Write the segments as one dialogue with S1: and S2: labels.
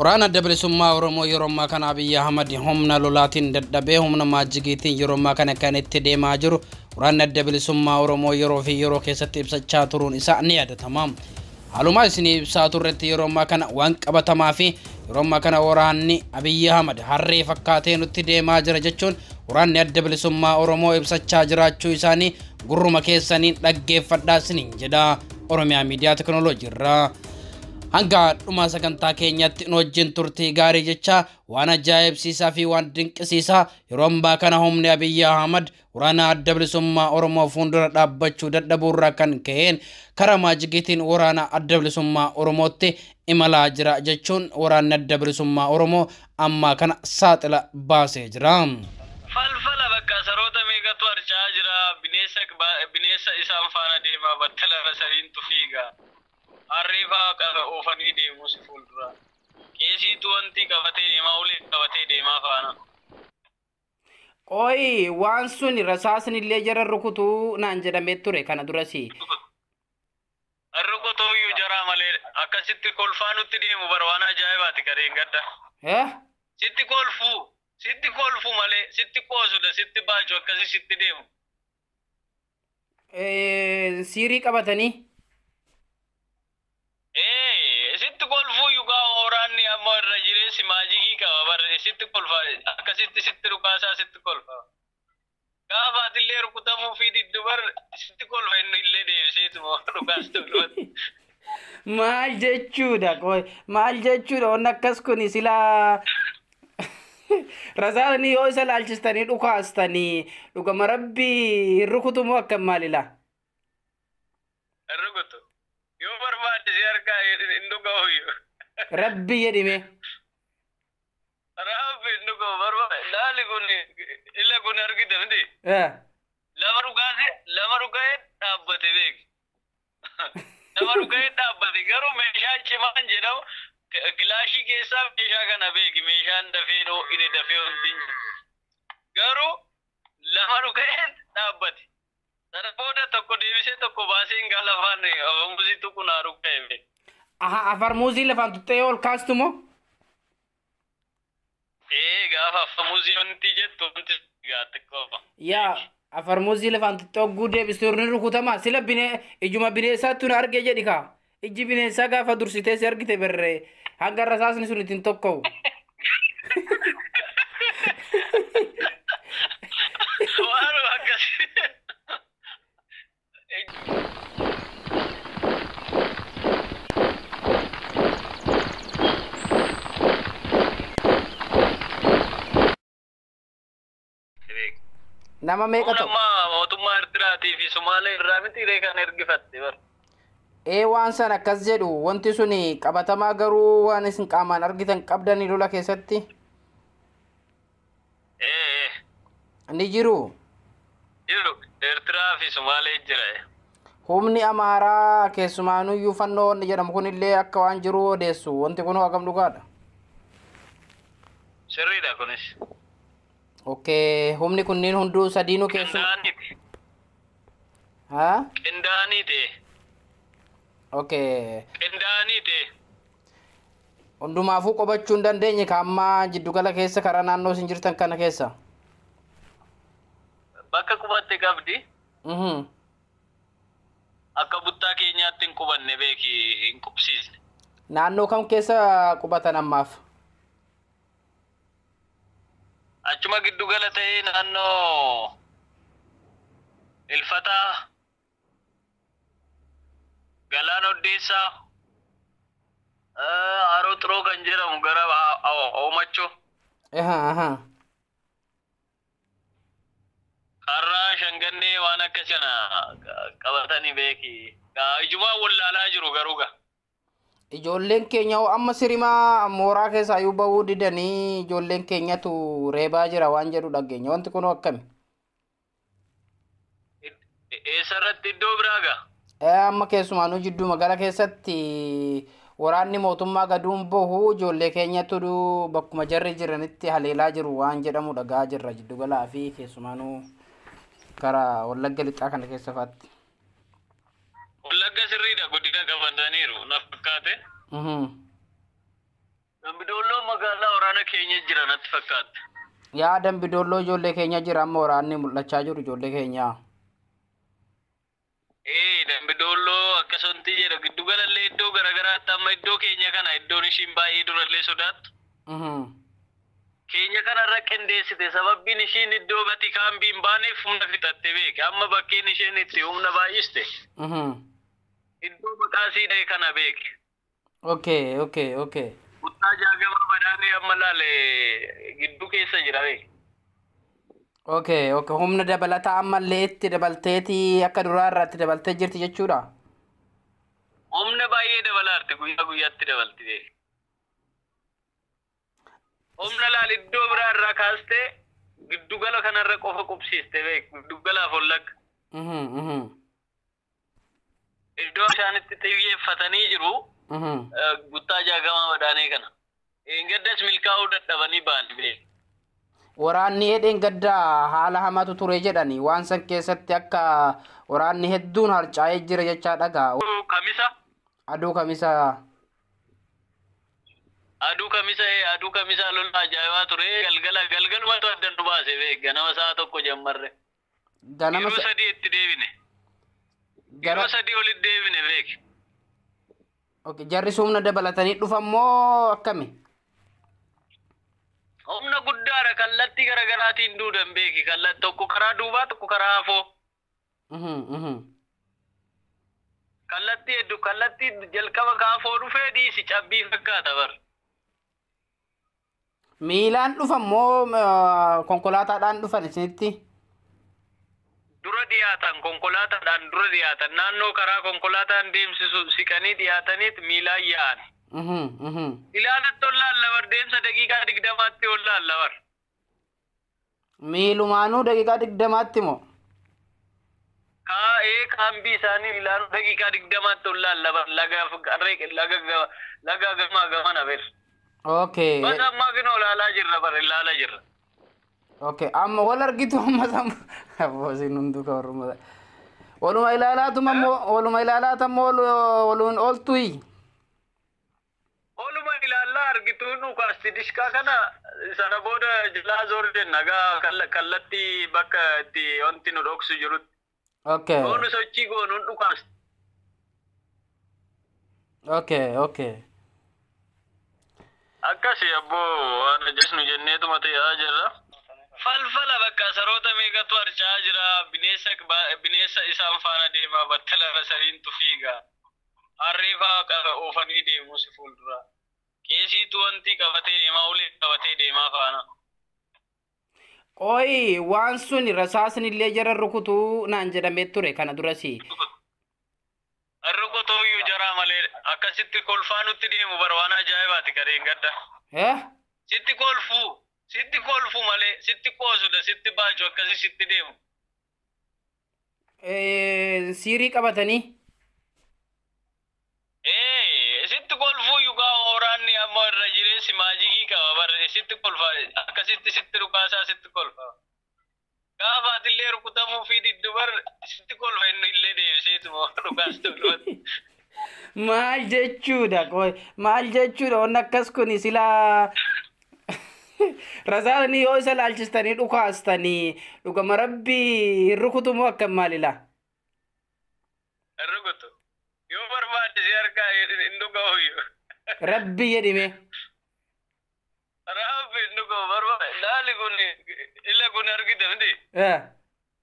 S1: Waraana Adda Bilisummaa Oromoo yeroo ammaa kana Abiyyi Ahmad humna lolaatiin dadhabee humna maajigiitiin yeroo ammaa kana kan itti deemaa jiru waraanni Adda Bilisummaa Oromoo yeroo fi yeroo keessatti ibsachaa turuun isaa ni yaadatama. Haaluma isinii ibsaa turretti yeroo ammaa kana waan qabatamaa fi yeroo ammaa kana waraanni Abiyyi Ahmad harree fakkaatee nutti deemaa jira jechuun waraanni Adda Bilisummaa Oromoo ibsachaa jiraachuu isaanii gurruma keessaniin dhaggeeffadhaa isiniin jedha Oromiyaa Miidiyaa Teknooloojii irraa. Hanga dhuma sagantaa keenyatti nu wajjin turtii gaarii jecha waan ajaa'ibsiisaa fi waan dinqisiisaa yeroo ammaa kana humni Abiyyi Ahmad waraana Adda Bilisummaa Oromoo fuuldura dhaabbachuu dadhabuurraa kan ka'een karaa maajigiitiin waraana Adda Bilisummaa Oromootti imalaa jira jechuun waraanni Adda Bilisummaa Oromoo ammaa kana saaxila baasee jira.
S2: Falfala bakka saroota meeqatu harca'aa jira. Bineensa isaan faana deemaa battala sariintu fiiga. Harree fa'aa oofanii deemu si fuuldura. Qeesiitu wanti qabatee deemaa ulee qabatee deemaa faana.
S1: Qoyi waan sun rasaasni illee jara rukutuu naan jedhamee ture kana durasi.
S2: Rukutuu iyyuu jaraa malee akkasitti kolfaa nutti deemu bara waan ajaa'ibaati kareen gadda. Sitti kolfuu. Sitti kolfu malee sitti qoosudha sitti baacu akkasi sitti deemu.
S1: Siirii qabatanii.
S2: Sitti kolfuu yugaa waraanni ammoo irra jireessi maajigii qaba barre sitti kolfa akkasitti sitti dhukaasaa sitti kolfa. Gaafa atillee rukutamuu fi diddu bar sitti kolfa inni illee deebiseetuma dhukaas tolfate.
S1: Maal jechuudha maal jechuudha wanni akkas kun silaa. Rasaasni yoo isa laalchistanii dhukaastanii dhugama rabbii hin rukutumoo akkam maalila?
S2: Hin rukutu. Yoo barbaadde si harkaa hin dhuga'u.
S1: Rabbi jedhime.
S2: Rabbi hin dhuga'u barbaadde. Laali kun ila kun argite miti? Lama dhugaa'ee dhaabbate beeki. Lama dhugaa'ee dhaabbate garuu meeshaan cimaan jedhamu kilaashii keessaa meeshaa kana beeki meeshaan dafee inni dafee wanti garuu lama dhuga'ee dhaabbate. Sana booda tokko deebisee tokko baasee hin gaala afaan afarmuuziitu kun haa dhuga'e beeki.
S1: Aha afarmuuzii lafaan tuttee ol kaastu moo?
S2: Ee gaafa afarmuuzii wanti jettu wanti gaatte qofa.
S1: Yaa afarmuuzii lafaan tuttee hogguu deebistu ni rukutama sila ijuma bineensaatti nu argee jedhi kaa. Ijji bineensaa gaafa dursitee si argite berree hanga rasaasni sun ittiin tokko'u.
S2: Waanuma akkasii.
S1: Nama meeqa ta'u?
S2: Mootummaa Eertiraatii fi Sumaalee irraa miti ree kan ergifatte bara.
S1: Waan san akkas jedhu wanti sun qabatamaa garuu waan isin qaamaan argitan qabdanii lola keessatti. Ni jiru.
S2: Jiru Eertiraa fi Sumaalee jira.
S1: Humni Amaaraa keessumaanuyyuu fannoo wanni jedhamu kunillee akka waan jiru odeessu wanti kun hagam dhugaadha.
S2: Sirriidha kunis.
S1: Okay, humni kunniin hunduu sadiinuu keessu. Haa?
S2: Qindaa'aniiti.
S1: Okay.
S2: Qindaa'aniiti.
S1: Hundumaafuu qubachuu hin dandeenye ka amma jiddugala keessa karaa naannoo isin jirtan kana keessa.
S2: Bakka qubatte qabdi. Akka buttaa keenyaatti hin qubanne beeki hin qubsiisne.
S1: Naannoo kam keessa qubatan ammaaf?
S2: Achuma giddugala ta'ee naannoo Ilfataa. Galaan Oddeessaa Haroo Xiroo kan jedhamu gara Oomachoo. Karraa Shangannee waan akka sana qabatanii beeki. Ijumaan wallaalaa jiru garuu gaa.
S1: Ijoolleen keenya amma sirimaa mooraa keessaa iyyuu bahuu didanii ijoolleen keenyatu reebaa jira waan jedhu dhageenya. Wanti kun akkami?
S2: Eessarratti iddoo biraa gaa?
S1: Amma keessumaanuu jidduu magaalaa keessatti waraanni mootummaa gaduun bahu ijoollee keenyatu bakkuma jarri jiranitti haleelaa jiru waan jedhamu dhagaa jirra jiddugalaa fi keessumaanuu karaa Wallagga lixaa kana keessa fa'aatti.
S2: Wallagga sirriidha guddina qabataniiru na fakkaate. Dambidolloo magaalaa waraana keenya jira natti fakkaata.
S1: Yaa, Dambidolloo ijoollee keenya jira, amma waraanni mul'achaa jiru ijoollee keenya.
S2: Ee, Dambidolloo akkasumatti jedha, giddugalallee iddoo garaagaraatti amma iddoo keenya kana iddoon ishiin baay'ee durallee sodaattu. Keenya kanarra qindeessite, sababbiin ishiin iddoo gati kaambii hin baaneef humna fixatte beeke, amma bakkeen isheen itti humna baay'iste. Iddoo maqaa sii dha'e kana beeke.
S1: Okay.
S2: Buttaa Jaagamaa Badhaanee amma laale gidduu keessa jira beeke.
S1: Okay, humna dabalataa ammallee itti dabalteetii akka duraa irraa itti dabaltee jirti jechuudha.
S2: Humna baay'ee dabalaarti, guyyaa guyyaatti dabalti beeke. Humna laal iddoo biraa irraa kaastee giddugala kanarra qofa qubsiiste beek, giddugalaaf hollakka. Iddoo isaanitti xiyyeeffatanii jiru Guttaa Jaagamaa Badhaanee kana. Gaddas milkaa'uu dadhabanii ba'an beek.
S1: Waraanni hedheen gaddaa haala hamaatu ture jedhani, waan san keessatti akka waraanni hedduun harcaa'ee jira jechaa dhagaa.
S2: Kamisa.
S1: Aduu kamisa.
S2: Aduu kamisa, aduu kamisa lola ajaa'ibaa ture, galgala galgalumatu addan nu baase beek, ganama sa'a 1 jammarre.
S1: Ganama.
S2: Yeroo sadii itti deebine. Yeroo 3 olitti deebine beek.
S1: Okay, jarri humna dabalatanii dhufan moo akkami?
S2: Humna guddaadha, kallattii garaagaraatiin duudan beeki, kallattii tokko karaa duubaa, tokko karaa afoo. Kallattii hedduu, kallattii jalqaba kaafoo dhufee dhiisi, cabbii fakkaata bar.
S1: Miilaan dhufan moo konkolaataadhaan dhufan isinitti?
S2: Dura dhiyaatan, konkolaataadhaan dura dhiyaatan, naannoo karaa konkolaataan deemsisu siqanii dhiyaataniit miilaan yaa'an. Ilaalatti ol laallabar, deemsa daqiiqaa 20tti ol laallabar.
S1: Miilumaanuu daqiiqaa 20tti moo?
S2: Kaa'ee kaambii isaanii ilaaluu daqiiqaa 20tti ol laallabar, laga laga laga gamaa gamana ber. Bas ammaa kinoo ilaalaa jirra bar, ilaalaa jirra.
S1: Okay, amma wal argitu amma sam abboosiin hunduu kan Oromoo. Waluma ilaalaatuma ammoo, waluma ilaalaata ammoo waluun ooltuyi.
S2: Oluma ilaallaa, argituu nu kaasti dishkaa kana, sana booda jalaa zoor jenna gaa kallattii bakka itti wanti nu dhoksu jirutti. Yoo nu sochii goonuun dhukaasti.
S1: Okay.
S2: Akkasi abboo, waan ajjeesnu jenneetuma ta'aa jirra. Falfala bakka saroota meeqatu harca'aa jira, bineensa bineensa isaan faana deemaa battala sariintu fiiga. Harree fa'aa oofanii deemu si fuuldura. Qeesiitu wanti qabatee deemaa, ulee qabatee deemaa faana.
S1: Qoyi, waan sun rasaasni illee jara rukutuu naan jedhamee ture kana durasi.
S2: Rukutuu iyyuu jaraa malee akkasitti kolfaa nutti deemu bara, waan ajaa'ibaati kareen gadda.
S1: Eh?
S2: Sitti kolfuu, sitti kolfuu malee, sitti qoosudha, sitti baacu, akkasi sitti deemu.
S1: Siirii qabatanii.
S2: Ee, sitti kolfuu yugaa, waraanni amma irra jireessi maajikii qaba barre, sitti kolfa, akkasitti sitti dhukaasaa sitti kolfa. Gaafa atillee rukutamuu fi diddu bar sitti kolfa, inni illee deebiseetuma dhukaas tolfate.
S1: Maal jechuudha? Qoy, maal jechuudha? Wanni akkas kun silaa rasaasni yoo isa laalchistanii dhukaastanii dhugama rabbii hin rukutu moo akkam maalila?
S2: Hin rukutu. Yoo barbaadde si harkaa hin dhuga'u.
S1: Rabbi jedhime.
S2: Rabbi hin dhuga'u barbaade. Laali kun ila kun argite miti.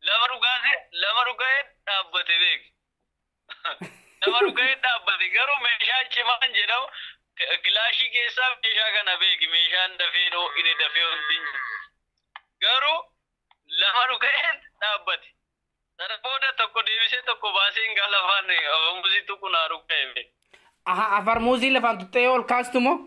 S2: Lama dhugaase, lama dhuga'ee dhaabbate beek. Lama dhuga'ee dhaabbate, garuu meeshaan cimaan jedhamu kilaashii keessaa meeshaa kana beeki, meeshaan dafee inni dafee wanti hin jiru. Garuu lama dhuga'ee dhaabbate. Sana booda tokko deebisee tokko baasee hin gaa lafaan afamuusiitu kun haa dhuga'e beek.
S1: Aha, afarmuuzii lafaan tuttee ol kaastu moo?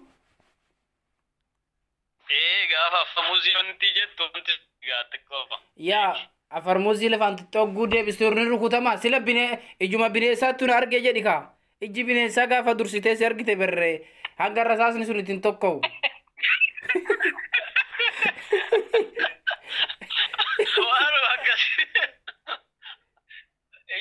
S2: Ee, gaafa afamuuzii wanti jettu wanti gaatte qofa.
S1: Yaa, afarmuuzii lafaan tuttee hogguu deebistu ni rukutama. Sila bine ijuma bineensaattu na argee jedhi kaa. Ijji bineensaa gaafa dursitee si argite berree hanga rasaasni sun ittiin tokko'u.
S2: Waanuma akkasii.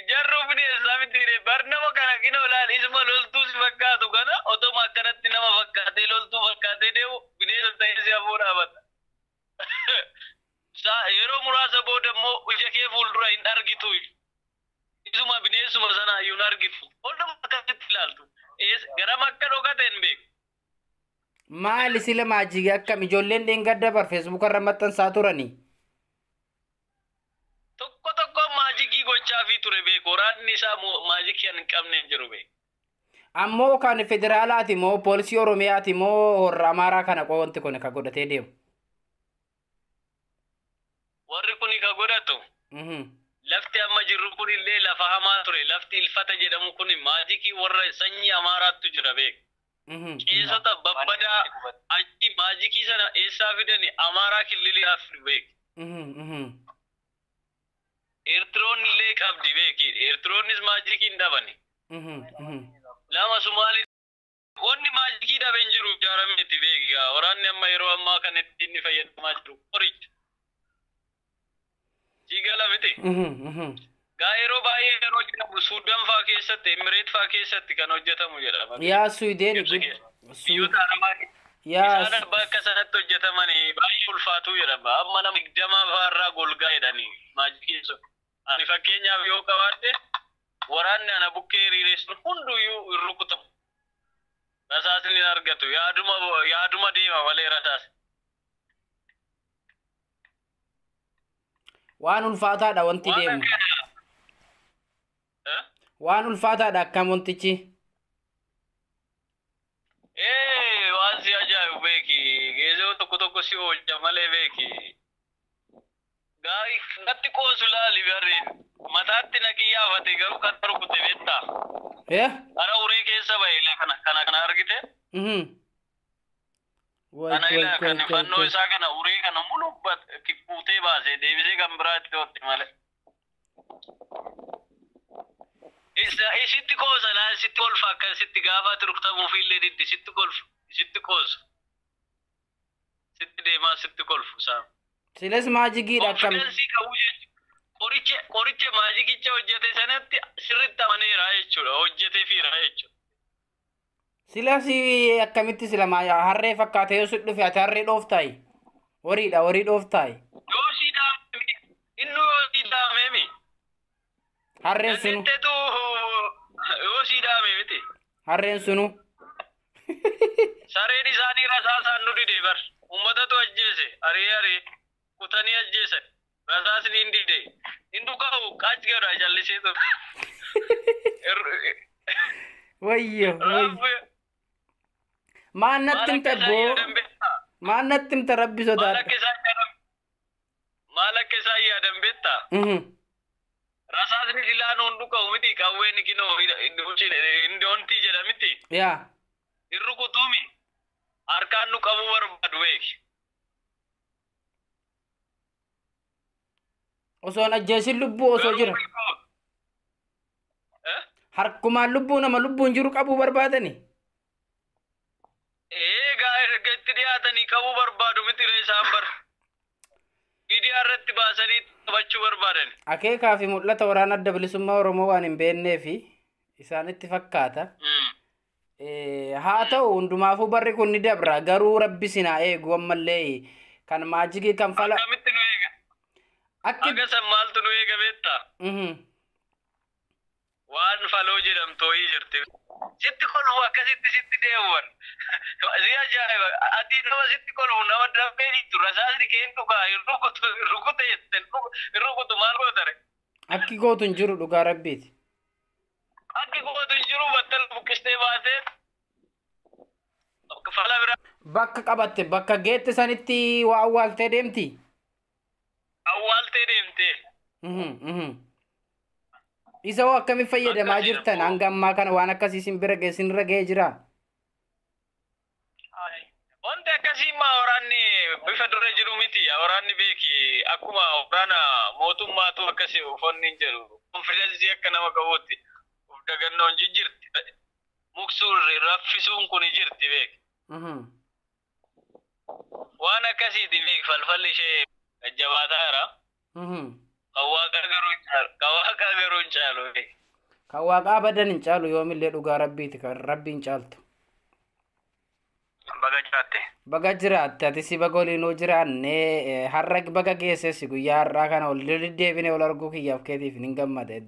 S2: Jarruu bineensaa miti bar, nama kana kinoo laal, isuma loltuu si fakkaatu kana otoma akkanatti nama fakkaatee loltuu fakkaatu. fakkaatee deemu bineensa ta'ee si afoo dhaabata. Yeroo muraasa booda immoo ija kee fuuldura hin argitu. Isuma bineensuma sana iyyuu hin argitu. Hunduma akkasitti ilaaltu. Garam akka dhokate hin beeku.
S1: Maali sila maajigii akkam ijoolleen dheengadda bar feesbuuka irra maxxansaa turanii?
S2: Tokko tokko maajikii gochaafii ture beeku. Waraanni isaa maajikii hin qabne hin jiru beeku.
S1: Ammoo kan federaalaati moo poolisii Oromiyaati moo warra Amaaraa kana wanti kun ka godhatee deemu?
S2: Warri kun ka godhatu. Lafti amma jirru kun illee lafa hamaa ture. Lafti ilfata jedhamu kun maajikii warra sanyii Amaaraattu jira beeku. Qeessota babbadaa achi maajikii sana eessaa fidani Amaaraa kililiidhaaf fidu beeku. Eertiroonni illee qabdi beeki. Eertiroonnis maajikii hin dhabani. Lama Sumaalee wanni maajikii dhabe hin jiru ijaarameeti beeki. Waraanni amma yeroo ammaa kan itti inni fayyadamaa jiru qoricha. Jigala miti. Gaa yeroo baay'ee yeroo jedhamu Suudaan faa keessatti, Emireet faa keessatti kan hojjetamu jedhama.
S1: Yaa Suudeen
S2: biyyoota Arabaa isaan bakka sanatti hojjetaman baay'ee ulfaatu jedhama. Amma nama 20 fa'aa golgaa jedhanii maajikiin sun. Ani fakkeenyaaf yoo qabaadhe waraanni ana bukkee hiriireessu hunduyyuu hin rukutamu. Rasaasni hin argatu. Yaaduma deema malee rasaasni.
S1: Waan ulfaataadha wanti deemu. Waan ulfaataadha akkam wantichi?
S2: Waan si ajaa'ibu beeki. Geezoo tokko tokko si oolcha malee beeki. Natti qoosu laali barreen. Mataatti na qiyyaafate garuu kan rukute beektaa? Hara uree keessa bahe kana kana argite? Kana ilaa kan fannoo isaa kana uree kana mulu kuutee baase deebisee kan biraatti hodhe malee. Isitti qoosa laa isitti kolfa akka isitti gaafa rukutamuuf illee diddi sitti kolfu isitti qoosa. Sitti deemaa sitti kolfu isaa.
S1: Siles maajikiidha akkam.
S2: Konfidensii qabu jechuudha. Qoricha maajikicha hojjete sanatti sirriitti amaneera jechuudha. Hojjetee fiira jechuudha.
S1: Silas akkamitti sila harree fakkaatee yoo si dhufe ati harree dhooftaayi? Horiidha horii dhooftaayi?
S2: Yoo si dhaame inni yoo si dhaame.
S1: Harreen sunu.
S2: Dandeetteetu yoo si dhaame miti.
S1: Harreen sunu.
S2: Sareen isaanii rasaasaan nu dide bar. Uummatatu ajjeese ari'ee kutanii ajjeesan. Rasaasni hin dide. Hin dhukaa'u qaach godha jallisee ture.
S1: Wayyo wayyo. Maal natti himta boo? Maal natti himta rabbi sodaadha?
S2: Maal akka isaan yaadan beektaa? Rasaasni silaa nuun dhuka'u miti qawween kinoo indoontii jedha miti.
S1: Yaa.
S2: Hin rukutuumi. Harkaan nu qabuu barbaadu beeki.
S1: Osoon ajjeesin lubbuu osoo jira. Harkumaan lubbuu nama lubbuun jiru qabuu barbaadani.
S2: Egaa erga itti dhiyaatanii qabuu barbaadu miti ree isaan bar. Miidiyaa irratti baasanii taphachuu barbaadan.
S1: Akeekaa fi mul'ata waraana adda bilisummaa Oromoo waan hin beeknee fi isaanitti fakkaata. Haa ta'u hundumaafuu barri kun ni dabra garuu rabbi sinaa eegu ammallee kan maajikii kan fala.
S2: Akkamitti nu eega? Akka san maaltu nu eega beektaa? Waan faloo jedhamtu ho'ii jirti. Sitti kolfu akkasitti sitti deemuun. Si ajaa'iba. Ati nama sitti kolfu nama dafee dhiitu rasaasni kee hin dhugaa hin rukute jette hin rukutu maal gootare?
S1: Akki gootu hin jiru dhugaa rabbiiti.
S2: Akki gootu hin jiru battala buqqistee baatee fala biraa.
S1: Bakka qabatte bakka geette sanitti waa awwaaltee deemti?
S2: Awwaaltee deemte.
S1: Isa hoo akkamiin fayyadamaa jirtan hanga ammaa kana waan akkasii isin bira ga'e isinirra ga'ee jira?
S2: Wanti akkasii immoo waraanni bifa dura jiru miti. Waraanni beeki akkuma waraana mootummaatu akkasii uffanni hin jedhu. Konfidensii akka nama qabuutti of dagannoon jijjiirti. Muksuun raffisuun kun jirti beeki. Waan akkasiiti beeki falfalli ishee jajjabaataa jira. Kan waaqa garuu hin caalu.
S1: Kan waaqa abadan hin caalu yoomillee dhugaa rabbiiti kan rabbi hin caaltu.
S2: Baga jiraatte.
S1: Baga jiraatte, atis baga waliinuu jiraanne. Har'a baga geesses, guyyaa har'aa kana ol deddeebine ol arguu kiyyaaf keetiif nin gammade.